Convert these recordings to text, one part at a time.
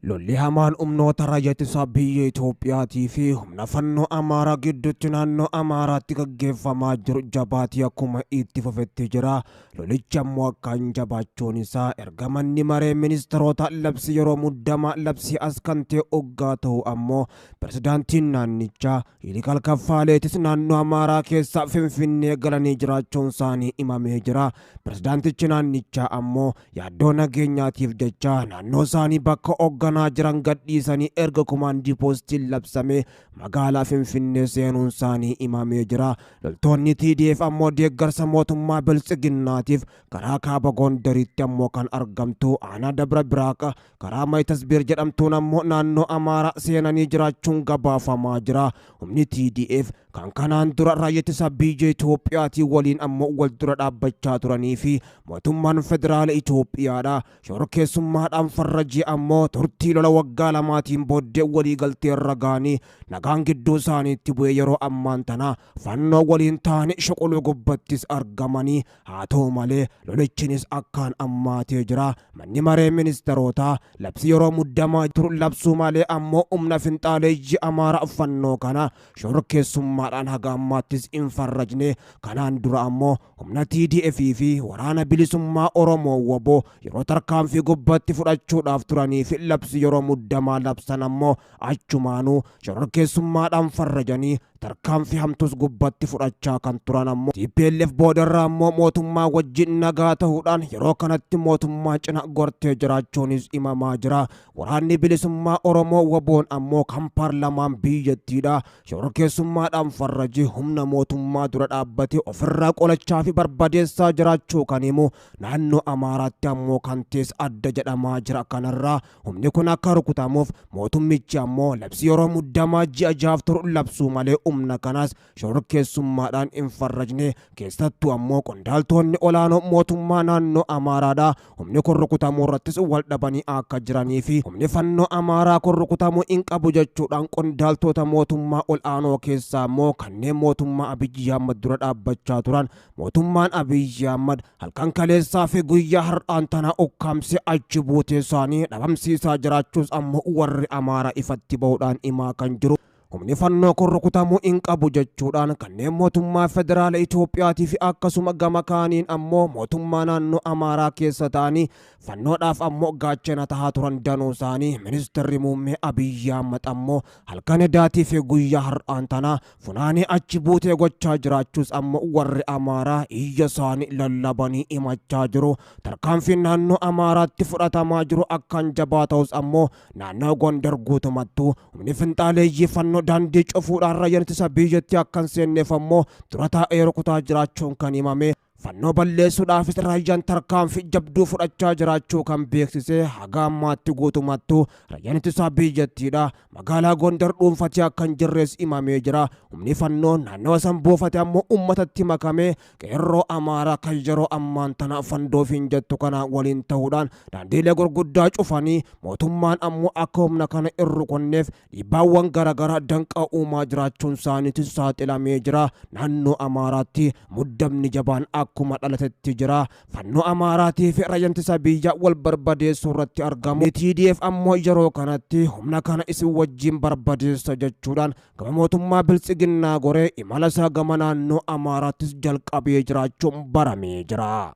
Lolli hamaan humnoota raayyaa ittisa biyya Itoophiyaatii fi humna fannoo Amaaraa gidduutti naannoo Amaaraatti gaggeeffamaa jiru jabaatee akkuma itti fufetti jira. Lolichi ammoo akkaan jabaachuun isaa erga manni maree ministeerota labsii yeroo muddamaa labsii as kan ta'e oggaa ta'u ammoo pirezidaantiin naannichaa Yiliqaal Kaffaaleetis naannoo Amaaraa keessa Finfinnee galanii jiraachuun isaanii himamee jira. Pirezidaantichi naannichaa ammoo yaaddoo nageenyaatiif jecha naannoo isaanii bakka hoogganaa jiran gadhiisanii erga kumaandii poostiin labsame magaalaa Finfinnee seenuun isaanii himamee jira. Loltoonni TDF ammoo deeggarsa mootummaa Biltsiginnaatiif karaa kaaba Gondaritti ammoo kan argamtu aanaa Dabra Biraaqa karaa Mayitasbiir jedhamtuun ammoo naannoo Amaaraa seenanii jiraachuun gabaafamaa jira. Humni TDF kan kanaan dura raayyaa ittisa biyya Itoophiyaatii waliin ammoo wal dura dhaabbachaa turanii fi mootummaan federaala Itoophiyaadha. Shororkeessummaadhaan farrajii ammoo turtii lola waggaa lamaatiin booddee walii galtee irra ga'anii nagaan gidduu isaaniitti bu'ee yeroo ammaan tana fannoo waliin ta'anii shuquluu gubbattis argamanii haa ta'u malee lolichinis akkaan ammaatee jira. Manni maree ministeerotaa labsii yeroo muddamaa turu labsuu malee ammoo humna finxaaleeyyii Amaaraa fannoo kana shororkeessummaadhaan haga ammaattis hin farrajne. Kanaan dura ammoo humna TDF fi waraana bilisummaa Oromoo WBO yeroo tarkaanfii gubbatti fudhachuudhaaf turanii fi labsii yeroo muddamaa labsan ammoo achumaanuu shororkeessummaadhaan farrajanii tarkaanfii hamtus gubbatti fudhachaa kan turan ammoo TPLF boodarraa ammoo mootummaa wajjin nagaa ta'uudhaan yeroo kanatti mootummaa cina gortee jiraachuunis himamaa jira. Waraanni bilisummaa Oromoo WBOn ammoo kan paarlamaan biyyattiidha. Shororkeessummaadhaan farrajii humna mootummaa dura dhaabbate ofirraa qolachaa fi barbadeessaa jiraachuu kan himu naannoo Amaaraatti ammoo kan tees adda jedhamaa jira. Kanarraa humni kun akka rukutamuuf mootummichi ammoo labsii yeroo muddamaa ji'a jaaf turu labsuu malee humna kanaas shororkeessummaadhaan hin farrajne. Keessattuu ammoo qondaaltonni olaanoo mootummaa naannoo Amaaraadha. Humni kun rukutamuu irrattis wal dhabanii akka jiranii fi humni fannoo Amaaraa kun rukutamuu hin qabu jechuudhaan qondaaltota mootummaa ol'aanoo keessaa ammoo kanneen mootummaa Abiyyi Ahmad dura dhaabbachaa turan mootummaan Abiyyi Ahmad halkan kaleessaa fi guyyaa har'aan tana ukkaamsee achi buutee isaanii dhabamsiisaa jiraachuus ammoo warri Amaaraa ifatti bahuudhaan himaa kan jiru. Humni fannoo kun rukutamuu hin qabu jechuudhaan kanneen mootummaa federaala Itoophiyaatii fi akkasuma gama kaaniin ammoo mootummaa naannoo Amaaraa keessa ta'anii fannoodhaaf ammoo gaachana tahaa turan danuu isaanii ministeerri muummee Abiyyi Ahmad ammoo halkan edaatii fi guyyaa har'aan tana funaanii achi buutee gochaa jiraachuus ammoo warri Amaaraa iyya isaanii lallabanii himachaa jiru. Tarkaanfiin naannoo Amaaraatti fudhatamaa jiru akkaan jabaa ta'us ammoo naannoo Gondar guutumattuu humni finxaaleeyyii fannoo daandii cufuudhaan raayyaan ittisa biyyattii akka hin seenneef ammoo dura taa'ee rukutaa jiraachuun kan himame. Fannoo balleessuudhaafis raayyaan tarkaanfii jabduu fudhachaa jiraachuu kan beeksise haga ammaatti guutumattuu raayyaan ittisaa biyyattiidha. Magaalaa Gondar dhuunfatee akka hin jirres himamee jira. Humni fannoo naannawa san buufate ammoo uummatatti makamee qeerroo Amaaraa kan yeroo ammaan tana fandoofiin jettu kana waliin ta'uudhaan daandiilee gurguddaa cufanii mootummaan ammoo akka humna kana hin rukunneef dhiibbaawwan garaagaraa danqaa uumaa jiraachuun isaaniitis saaxilamee jira. Naannoo Amaaraatti muddamni jabaan akkuma dhalatetti jira. Fannoo Amaaraatii fi raayyaan ittisa biyyaa wal barbadeessuu irratti argamu. TDF ammoo yeroo kanatti humna kana isin wajjin barbadeessa jechuudhaan gama mootummaa Biltsiginnaa goree imala isaa gama naannoo Amaaraattis jalqabee jiraachuun baramee jira.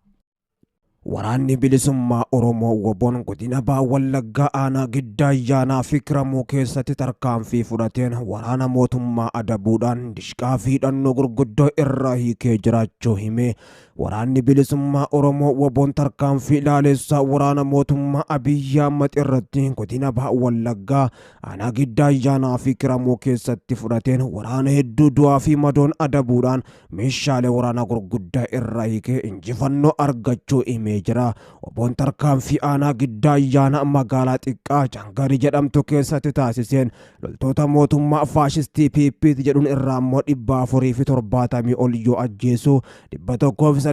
Waraanni bilisummaa Oromoo WBOn godina Baha Wallaggaa aanaa Giddaa Ayyaanaa fi Kiramuu keessatti tarkaanfii fudhateen waraana mootummaa adabuudhaan dishqaa fi hidhannoo gurguddoo irraa hiikee jiraachuu hime. Waraanni bilisummaa Oromoo WBOn tarkaanfii ilaalessaa waraana mootummaa Abiyyi Ahmad irratti godina Baha Wallaggaa aanaa Giddaa Ayyaanaa fi Kiramuu keessatti fudhateen waraana hedduu du'aa fi madoon adabuudhaan meeshaalee waraanaa gurguddaa irraa hiikee injifannoo argachuu himee jira. WBOn tarkaanfii aanaa Giddaa Ayyaanaa magaalaa xiqqaa Jangarii jedhamtu keessatti taasiseen loltoota mootummaa faashistii PP jedhuun irraa immoo 470 ol yoo ajjeesu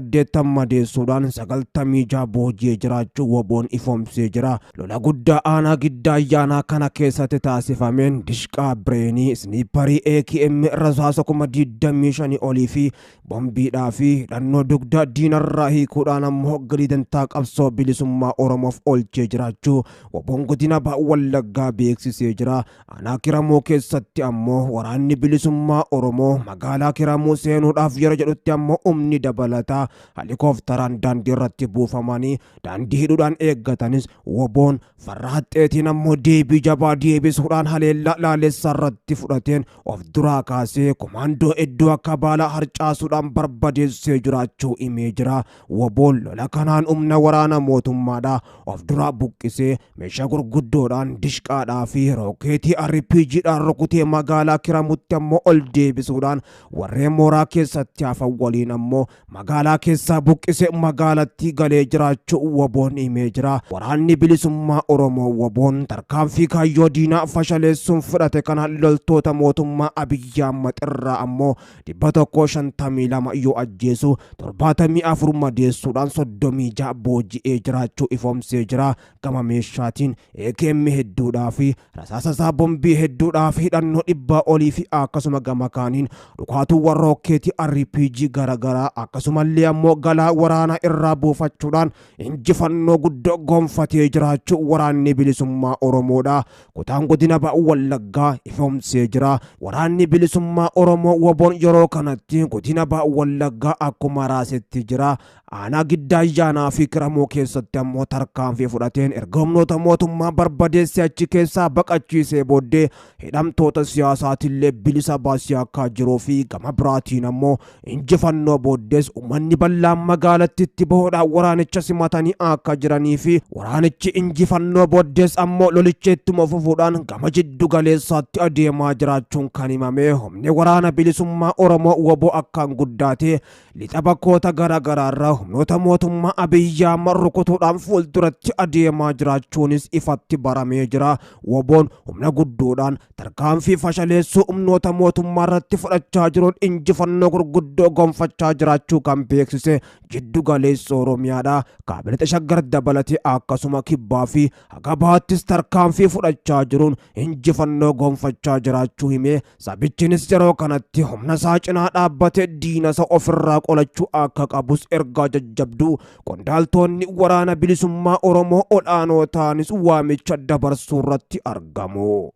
8 madeessuudhaan 96 booji'ee jiraachuu WBOn ifoomsee jira. Lola guddaa aanaa Giddaa Ayyaanaa kana keessatti taasifameen dishqaa bireenii, isniiparii AKM, rasaasa 25,000 olii fi bombiidhaa fi hidhannoo dugda diinarraa hiikuudhaan ammoo galii dantaa qabsoo bilisummaa Oromoof oolchee jiraachuu WBOn godina Baha Wallaggaa beeksisee jira. Aanaa Kiramuu keessatti ammoo waraanni bilisummaa Oromoo magaalaa Kiramuu seenuudhaaf yeroo jedhutti ammoo humni dabalataa halikooftaraan daandii irratti buufamanii daandii hidhuudhaan eeggatanis WBOn farra haxxeetiin ammoo deebii jabaa deebisuudhaan haleellaa laalessaa irratti fudhateen of duraa kaasee komaandoo iddoo akka baala harcaasuudhaan barbadeessee jiraachuu himee jira. WBOn lola kanaan humna waraana mootummaadhaa of duraa buqqisee meeshaa gurguddoodhaan dishqaadhaa fi rookeetii RPGdhaan rukutee magaalaa Kiramutti ammoo ol deebisuudhaan warreen mooraa keessatti hafan waliin ammoo magaalaa keessaa buqqisee magaalattii galee jiraachuu WBOn himee jira. Waraanni bilisummaa Oromoo WBOn tarkaanfii kaayyoo diinaa fashaleessuun fudhate kana loltoota mootummaa Abiyyi Ahmad irraa ammoo 152 yoo ajjeesu 74 madeessuudhaan 36 booji'ee jiraachuu ifoomsee jira. Gama meeshaatiin AKM hedduudhaa fi rasaasa isaa bombii hedduudhaa fi hidhannoo 100 olii fi akkasuma gama kaaniin dhukaatuuwwan rookeetii RPG garaagaraa akkasumallee ammoo galaa waraanaa irraa buufachuudhaan injifannoo guddoo gonfatee jiraachuu waraanni bilisummaa Oromoodha. Kutaan godina Baha Wallaggaa ifoomsee jira. Waraanni bilisummaa Oromoo WBOn yeroo kanatti godina Baha Wallaggaa akkuma raasetti jira. Aanaa Giddaa Ayyaanaa fi Kiramuu keessatti ammoo tarkaanfii fudhateen erga humnoota mootummaa barbadeessee achi keessaa baqachiisee booddee hidhamtoota siyaasaatillee bilisa baasee akka jiruu fi gama biraatiin ammoo injifannoo booddees uummanni bal'aan magaalatti itti bahuudhaan waraanicha simatanii akka jiranii fi waraanichi injifannoo booddees ammoo lolicha ittuma fufuudhaan gama jiddu galeessaatti adeemaa jiraachuun kan himame. Humni waraana bilisummaa Oromoo WBO akkaan guddaatee lixa bakkoota garaagaraarraa humnoota mootummaa Abiyyi Ahmad rukutuudhaan fuulduratti adeemaa jiraachuunis ifatti baramee jira. WBOn humna guddoodhaan tarkaanfii fashaleessuu humnoota mootummaa irratti fudhachaa jiruun injifannoo gurguddoo gonfachaa jiraachuu kan beeksise jiddu galeessa Oromiyaadha. Kaaba Shaggar dabalatee akkasuma kibbaa fi haga bahattis tarkaanfii fudhachaa jiruun injifannoo gonfachaa jiraachuu himee sabichinis yeroo kanatti humna isaa cinaa dhaabbatee diina isa ofirraa qolachuu akka qabus ergaa jajjabduu qondaaltonni waraana bilisummaa Oromoo ol'aanoo ta'anis waamicha dabarsuu irratti argamu.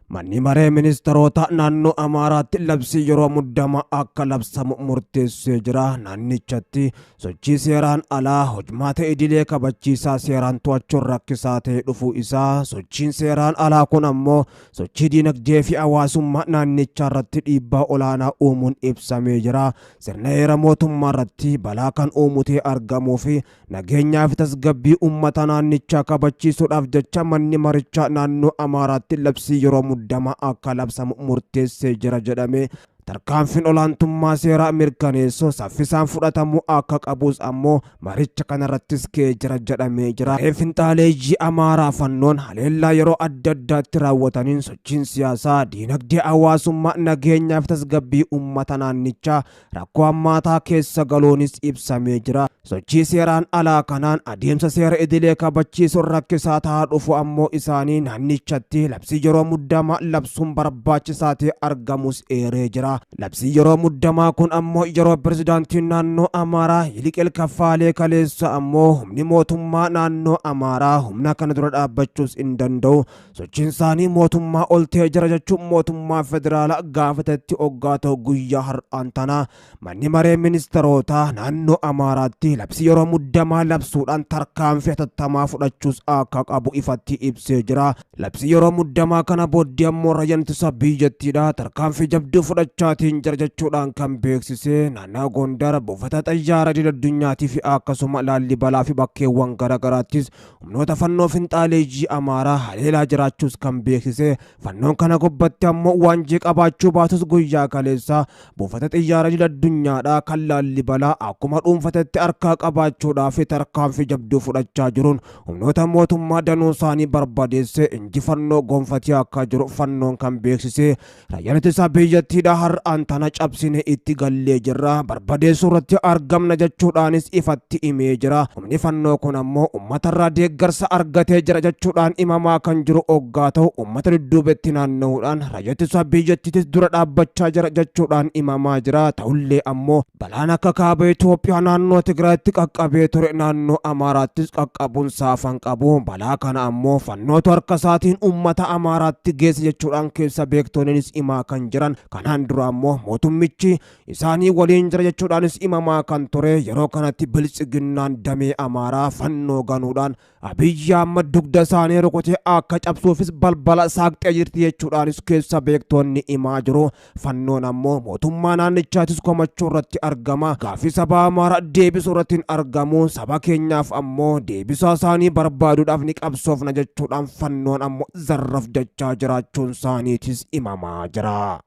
Manni maree ministeerota naannoo Amaaraatti labsii yeroo muddamaa akka labsamu murteessee jira. Naannichatti sochii seeraan alaa hojmaata idilee kabachiisaa seeraan to'achuun rakkisaa ta'e dhufuu isaa, sochiin seeraan alaa kun ammoo sochii diinagdee fi hawaasummaa naannichaa irratti dhiibbaa olaanaa uumuun ibsamee jira. Sirna heera mootummaa irratti balaa kan uumu ta'e argamuu fi nageenyaa fi tasgabbii uummata naannichaa kabachiisuudhaaf jecha manni marichaa naannoo Amaaraatti labsii yeroo muddamaa akka labsamu murteessee jira jedhame. Tarkaanfiin olaantummaa seeraa mirkaneessoo saffisaan fudhatamuu akka qabus ammoo maricha kanarrattis ka'ee jira jedhamee jira. Finxaaleeyyii Amaaraa fannoon haleellaa yeroo adda addaatti raawwataniin sochiin siyaasaa, diinagdee, hawaasummaa, nageenyaa fi tasgabbii uummata naannichaa rakkoo hammaataa keessa galuunis ibsamee jira. Sochii seeraan alaa kanaan adeemsa seera idilee kabachiisuun rakkisaa ta'aa dhufu ammoo isaanii naannichatti labsii yeroo muddamaa labsuun barbaachisaa ta'e argamus eeree jira. Labsii yeroo muddamaa kun ammoo yeroo pirezidaantiin naannoo Amaaraa Yiliqel Kaffaalee kaleessa ammoo humni mootummaa naannoo Amaaraa humna kana dura dhaabbachuus hin danda'u, sochiin isaanii mootummaa ol ta'ee jira jechuun mootummaa federaalaa gaafatetti hoggaa ta'u, guyyaa har'aan tanaa manni maree ministeerotaa naannoo Amaaraatti labsii yeroo muddamaa labsuudhaan tarkaanfii hatattamaa fudhachuus akka qabu ifatti ibsee jira. Labsii yeroo muddamaa kana booddee ammoo raayyaan ittisa biyyattiidha tarkaanfii jabduu fudhachaatiin jira jechuudhaan kan beeksise. Naannoo Gondar buufata xayyaara idil addunyaatii fi akkasuma Laallibalaa fi bakkeewwan garaagaraattis humnoota fannoo finxaaleeyyii Amaaraa haleelaa jiraachuus kan beeksise. Fannoon kana gubbatti ammoo waanjii qabaachuu baatus guyyaa kaleessa buufata xiyyaara idil addunyaadhaa kan Laallibalaa akkuma dhuunfatetti harkaa qabaachuudhaaf tarkaanfii jabduu fudhachaa jiruun humnoota mootummaa danuu isaanii barbadeesse injifannoo gonfatee akka jiru fannoon kan beeksise. Raayyaan ittisa biyyattiidha har'a Har'aan tana cabsine itti gallee jirra, barbadeessuu irratti argamna jechuudhaanis ifatti himee jira. Humni fannoo kun ammoo uummatarraa deeggarsa argatee jira jechuudhaan himamaa kan jiru oggaa ta'u, uummata dudduubetti naanna'uudhaan raayyaa ittisa biyyattiitis dura dhaabbachaa jira jechuudhaan himamaa jira. Ta'ullee ammoo balaan akka kaaba Itoophiyaa naannoo Tigraayitti qaqqabee ture naannoo Amaaraattis qaqqabuun saafan qabu. Balaa kana ammoo fannootu harka isaatiin uummata Amaaraatti geesse jechuudhaan keessa beektoonnis himaa kan jiran. Kanaan dura ammoo mootummichi isaanii waliin jira jechuudhaanis himamaa kan ture. Yeroo kanatti biltsiginnaan damee Amaaraa fannoo ganuudhaan Abiyyi Ahmad dugda isaanii rukutee akka cabsuufis balbala saaqxee jirti jechuudhaanis keessa beektoonni himaa jiru. Fannoon ammoo mootummaa naannichaatis komachuu irratti argama. Gaaffii saba Amaaraa deebisuu irratti hin argamu. Saba keenyaaf ammoo deebisaa isaanii barbaaduudhaaf ni qabsoofna jechuudhaan fannoon ammoo zarraf jechaa jiraachuun isaaniitis himamaa jira.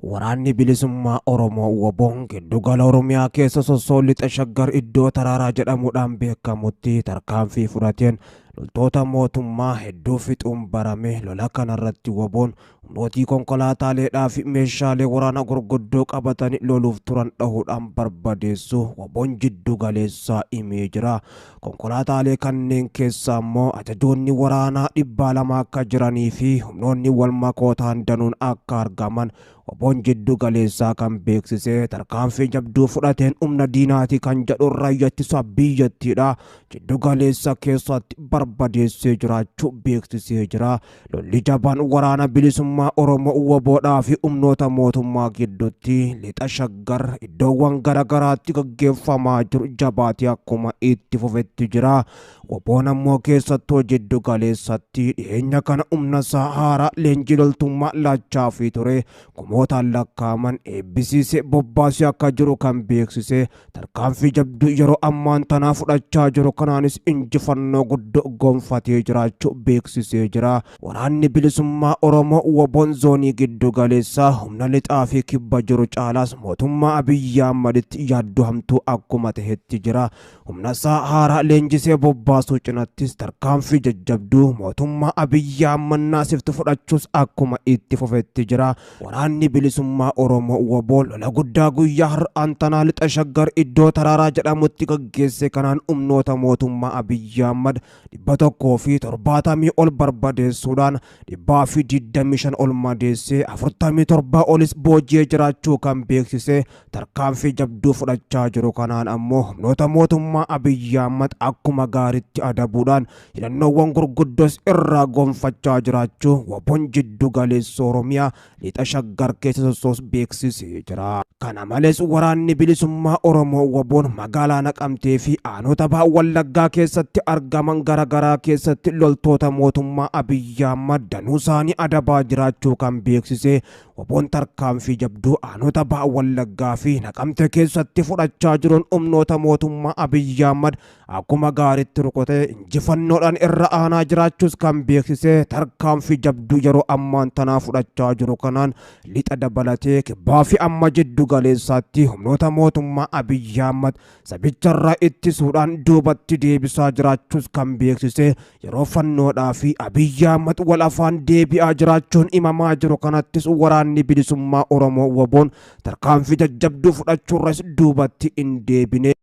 Waraanni bilisummaa Oromoo WBOn giddugala Oromiyaa keessa sossoo lixa Shaggar iddoo Taraaraa jedhamuudhaan beekamutti tarkaanfii fudhateen loltoota mootummaa hedduu fixuun barame. Lola kanarratti WBOn humnootii konkolaataaleedhaa fi meeshaalee waraanaa gurguddoo qabatanii loluuf turan dhahuudhaan barbadeessu WBOn jiddu galeessaa himee jira. Konkolaataalee kanneen keessaa immoo ajajoonni waraanaa 200 akka jiranii fi humnoonni wal makootaan danuun akka argaman WBOn jiddu galeessaa kan beeksise. Tarkaanfii jabduu fudhateen humna diinaati kan jedhu raayyaa ittisa biyyattiidha. Jiddu galeessa keessatti barbadeessee jiraachuu beeksisee jira. Lolli jabaan waraana bilisummaa Oromoo WBOdhaa fi humnoota mootummaa gidduutti lixa Shaggar iddoowwan garaagaraatti gaggeeffamaa jiru jabaatee akkuma itti fufetti jira. WBOn ammoo keessattuu jiddu galeessatti dhiyeenya kana humna isaa haaraa leenjii loltummaa laachaafii ture kumootaan lakkaa'aman eebbisiisee bobbaasee akka jiru kan beeksise. Tarkaanfii jabduu yeroo ammaan tanaa fudhachaa jiru kanaanis injifannoo guddoo gonfatee jiraachuu beeksisee jira. Waraanni bilisummaa Oromoo WBOn zoonii giddu galeessaa humna lixaa fi kibba jiru caalaas mootummaa Abiyyi Ahmaditti yaaddoo hamtuu akkuma tahetti jira. Humna isaa haaraa leenjisee bobbaasuu cinattis tarkaanfii jajjabduu mootummaa Abiyyi Ahmad naasiftu fudhachuus akkuma itti fufetti jira. Waraanni bilisummaa Oromoo WBOn lola guddaa guyyaa har'aan tanaa lixa Shaggar iddoo Taraaraa jedhamutti gaggeesse kanaan humnoota mootummaa Abiyyi Ahmad 170 ol barbadeessuudhaan 125 ol madeessee 47 olis booji'ee jiraachuu kan beeksise. Tarkaanfii jabduu fudhachaa jiru kanaan ammoo humnoota mootummaa Abiyyi Ahmad akkuma gaariitti adabuudhaan hidhannoowwan gurguddoos irraa gonfachaa jiraachuu WBOn jiddu galeessa Oromiyaa lixa Shaggar keessa sossoos beeksisee jira. Kana malees waraanni bilisummaa Oromoo WBOn magaalaa Naqamtee fi aanota baha Wallaggaa keessatti argaman garaagaraa keessatti loltoota mootummaa Abiyyi Ahmad danuu isaanii adabaa jiraachuu kan beeksise. WBOn tarkaanfii jabduu aanota baha Wallaggaa fi Naqamtee keessatti fudhachaa jiruun humnoota mootummaa Abiyyi Ahmad akkuma gaariitti rukutee injifannoodhaan irra aanaa jiraachuus kan beeksise. Tarkaanfii jabduu yeroo ammaan tanaa fudhachaa jiru kanaan lixa dabalatee kibbaa fi amma jiddu galeessaatti humnoota mootummaa Abiyyi Ahmad sabicharraa ittisuudhaan duubatti deebisaa jiraachuus kan beeksise. Yeroo fannoodhaa fi Abiyyi Ahmad wal afaan deebi'aa jiraachuun himamaa jiru kanattis waraanni bilisummaa Oromoo WBOn tarkaanfii jajjabduu fudhachuurras duubatti hin deebine.